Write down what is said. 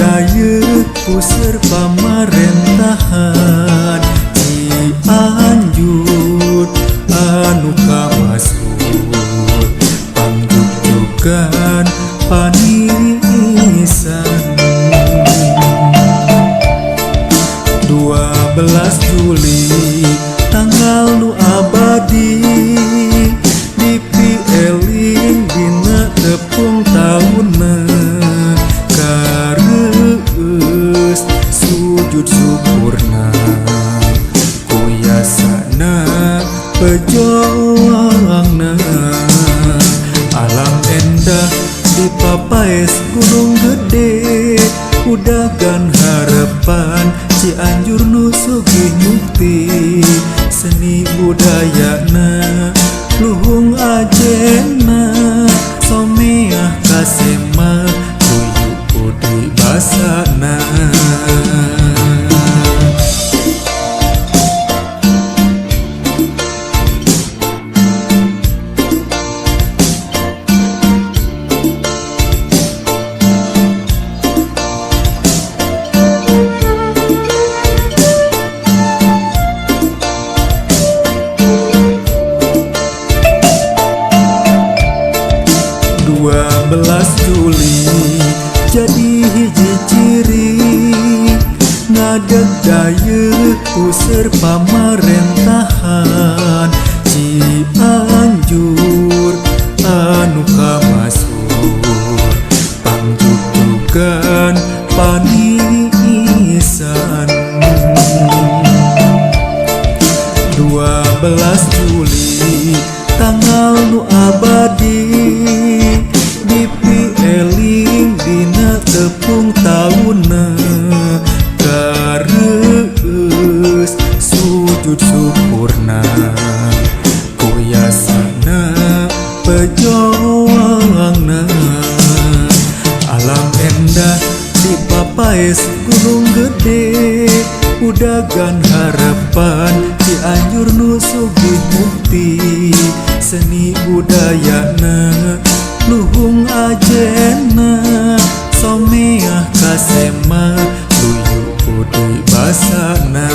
dayeuh puseur pamarentahan Cianjur anu kamasuk pangjugjugan paniisan. 12 Juli tanggal nu abadi dipieling dina tepung taunna kareueus sujud syukurna ku yasana pejuangna. Alam endah di Papaes Gunung Gede udagan harapan Cianjur nu sugih mukti seni budayana luhung ajena someah kasema luyu budi basana. 12 Juli jadi hiji ciri ngadeg dayeuh puseur pamarentahan Cianjur anu kamasuk pangjugjugan paniisan. 12 Juli tanggal nu abadi dipieling dina tepung taunna kareueus sujud syukurna ku yasana pejuangna. Alam endah di Papaes Gunung Gede udagan harapan Cianjur nu sugih mukti seni budayana luhung ajena someah kasema luyu budi basana.